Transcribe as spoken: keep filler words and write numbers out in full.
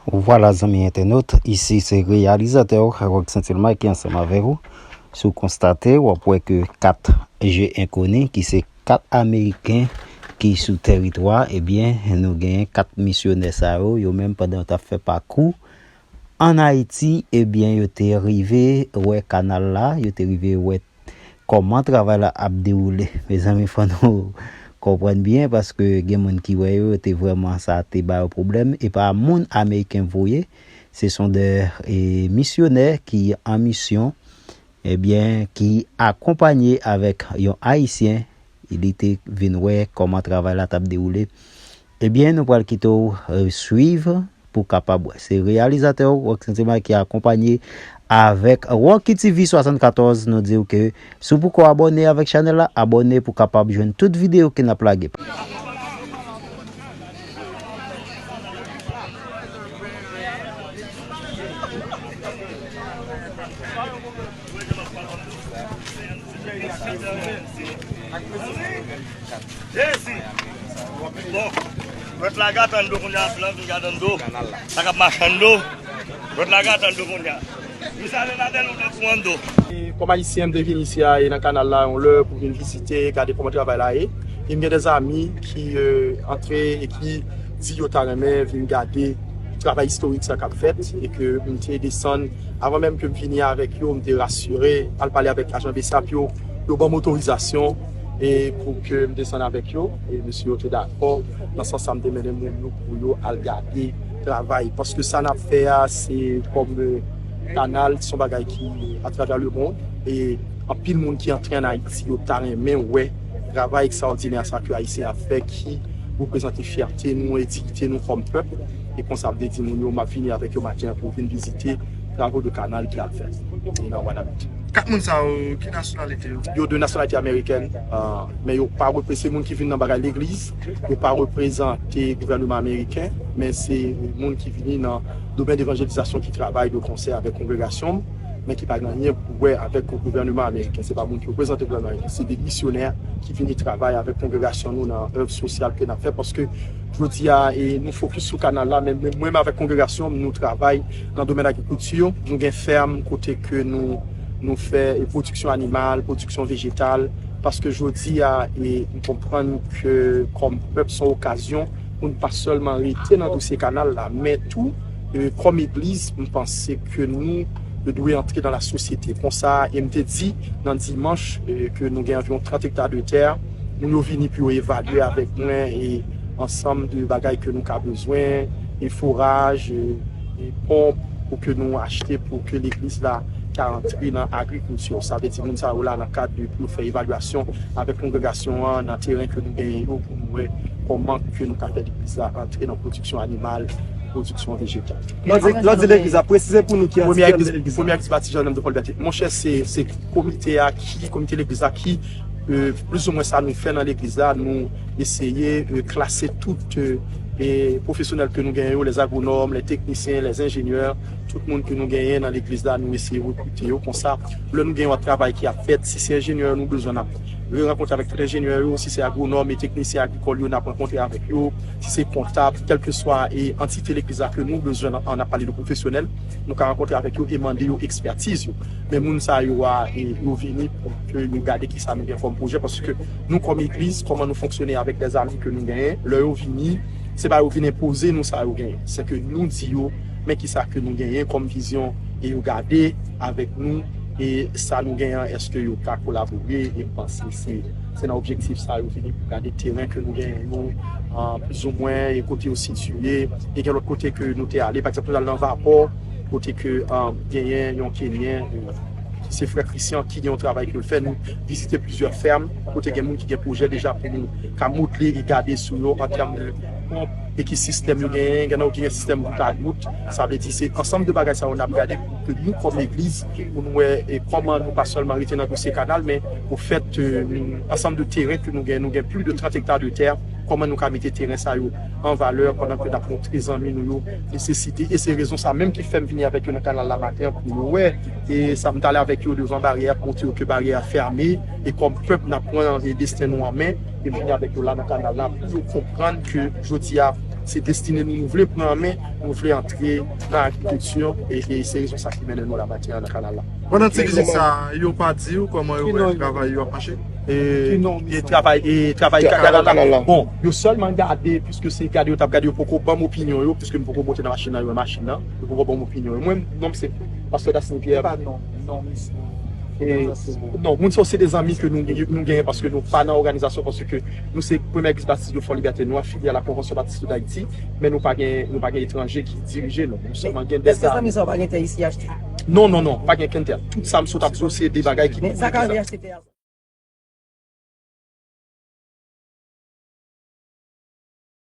Vwala, zanmi entènot, isi se reyalizatè w, Harold Saint-Elma, ki ansanm avèk ou. Si w konstate, w ap wè ke kat je enkoni, ki se kat Ameriken ki sou tèritwa, ebyen, nou genyen kat misyonè sa yo, yo menm pandan yo t ap fè pakou ann Ayiti, ebyen, yo te rive wè kanal la, yo te rive wè kòman travay la ap dewoule. Mezanmi, fò nou konprann byen, paske gen moun ki wè yo, yo te vrèman, sa te ba yo pwoblèm. E pa moun Ameriken voye, se son de, e, misyonè ki an misyon, ebyen, ki akonpanye avèk yon Ayisyen, li te vin wè kòman travay la t ap dewoule. Ebyen, nou pral kite w, e, swiv pou w kapab wè. Se reyalizatè w, Rock Sentiment, ki akonpanye avèk Rocky T V swasannkatòz. Nou di w ke si w poko abòne avèk chanèl la, abòne pou w kapab jwenn tout videyo ke n ap lage. Jezi! Bon, lòt la gata ann do kounye a, blan vin gade ann do. Sa k ap mache ann do. Lòt la gata ann do kounye a. Misye ale ladan l, ou tankou ann do. E kòm Ayisyen, m te vin isi a, e nan kanal la, yon lè pou vin vizite, gade kòman travay la ye. E m gen de zanmi ki, e, antre e ki di yo ta renmen vin gade travay istorik sa k ap fèt, e ke m te desann, avan menm ke m vini avèk yo, m te rasire, al pale avèk ajan BSAP yo, yo ban m otorizasyon, e pou ke m desann avèk yo, e mesye yo te dakò, nan sans sa m te mennen moun yo pou yo al gade travay, paske sa n ap fè a, se kòm, e, kanal, se yon bagay ki atravè lemonn, e anpil moun ki antre ann Ayiti, yo ta renmen wè travay ekstraòdinè sa ke Ayisyen ap fè, ki reprezante fyète nou e diyite nou kòm pèp. E konsa, m te di moun yo, m ap vini avèk yo maten an pou vin vizite travo de kanal ki ap fèt. E nan Wanament. Kat moun sa yo, ki nasyonalite yo? Yo de nasyonalite amerikèn, ah, men yo pa reprezante moun ki vin nan bagay legliz, yo pa reprezante gouvènman ameriken, men se moun ki vini nan domèn evanjelizasyon ki travay de konsè avèk kongregasyon m, men ki pa gen anyen pou wè avèk gouvènman ameriken. Se pa moun ki reprezante gouvènman ameriken, se de misyonè ki vini travay avèk kongregasyon nou nan èv sosyal ke n ap fè, paske jodi a, e, nou fokis sou kanal la, men, men mwen menm avèk kongregasyon m, nou travay nan domèn agrikilti, nou gen fèm kote ke nou, nou fè, e, pwodiksyon animal, pwodiksyon vejetal, paske jodi a, e, m konprann ke kòm pèp, se yon okazyon pou n pa sèlman rete nan dosye kanal la, men tou, e, kòm egliz, m panse ke nou dwe antre nan lasosyete. Konsa, e m te di nan dimanch, e, ke nou gen anviwon trant ekta de tè, moun yo vini pou yo evalye avèk mwen, e, ansanm de bagay ke nou ka bezwen, e foraj, e, e ponp pou ke nou achte pou ke legliz la ka antre nan agrikilti. Sa vle di moun sa yo la nan kad de pou yo fè evalyasyon avèk kongregasyon an nan teren ke nou genyen yo pou nou wè kòman ke nou ka fè legliz la antre nan pwodiksyon animal, pwodiksyon vejetal. Lè w di, lè w di legliz la, presize pou nou ki entite legliz la. Premye egliz, premye egliz Batijè Nòm de Pòl Bète. Monchè, se, se komite a ki, komite legliz la ki, e, plizoumwen sa nou fè nan legliz la, nou eseye, e, klase tout, e, e pwofesyonèl ke nou genyen yo, lè agwonòm, lè teknisyen, lè enjenyè, tout moun ke nou genyen nan legliz la, nou eseye rekrite yo. Konsa, lè nou gen yon travay ki ap fèt, si se enjenyè nou bezwen, n ap rerankontre avèk tout enjenyè yo, si se agwonòm e teknisyen agrikòl yo, n ap rankontre avèk yo, si se kontab, kèlkeswa e antite legliz la ke nou bezwen, an, n ap pale de pwofesyonèl, nou ka rankontre avèk yo e mande yo ekspètiz yo. Men moun sa yo a, e, yo vini pou ke yo gade kisa nou gen kòm pwojè, paske nou kòm egliz, kòman nou fonksyone avèk lèzanmi ke nou genyen, lè yo vini, se pa yo vin enpoze nou sa yo genyen. Se ke nou di yo, men kisa ke nou genyen kòm vizyon, e yo gade avèk nou, e sa nou genyen an, èske yo ka kolabore, e m panse se, se nan objektif sa yo vini pou gade teren ke nou genyen yo, an, plizoumwen, e kote yo sitiye, e gen lòt kote ke nou te ale, pa egzanp, nou t al nan Vapò, kote ke, an, genyen yon Kenyen, e, ki se frè Christian, ki gen yon travay ke l fè. Nou vizite plizyè fèm, kote gen moun ki gen pwojè deja pou nou ka modle e gade sou yo an tèm de ponp e ki sistèm yo genyen. Gen nan yo ki gen sistèm gout a gout. Sa vle di se ansanm de bagay sa yo n ap gade pou ke nou kòm legliz, pou nou wè e kòman nou pa sèlman rete nan dosye kanal, men ofèt, e, ansanm de teren ke nou gen, nou gen plis de trant ekta de tè, kòman nou ka mete teren sa yo an valè pandan ke n ap montre zanmi nou yo nesesite. E se rezon sa menm ki fè m vini avèk yo nan kanal la maten an pou yo wè. E sa m t ale avèk yo devan baryè a pou montre yo ke baryè a fèmen. E kòm pèp, n ap pran, e, desten nou an men. E m vini avèk yo la nan kanal la pou yo konprann ke jodi a, Se destine nou, nou vle pran an men, nou vle antre nan agrikilti, e, e se rezon sa ki mennen nou la maten an nan kanal la. Pandan ti vizit sa, yo pa di w kòman yo wè travay yo ap mache? E, e travay, e travay kanal la. Bon, yo sèlman gade, piske se gade yo t ap gade, yo poko ban m opinyon yo, piske m poko monte nan machin nan, yo wè machin nan, yo poko ban m opinyon yo. Mwen, non, se pastè Dasny Pierre. Pa non, non, mesye. E, non, moun sa yo se de zanmi ke nou, nou genyen paske nou pa nan òganizasyon, paske nou se Premye Legliz Batis de Fò Libète, nou afilye a la Convention Baptiste d'Haïti, men nou pa gen, nou pa gen etranje ki dirije nou. Nou sèlman gen de Èske zanmi sa yo pa gen tè isi achte? Non, non, non, pa gen kenn tè. Tout sa m sot ap di w, se de bagay ki Men sa ka vle achte tè a.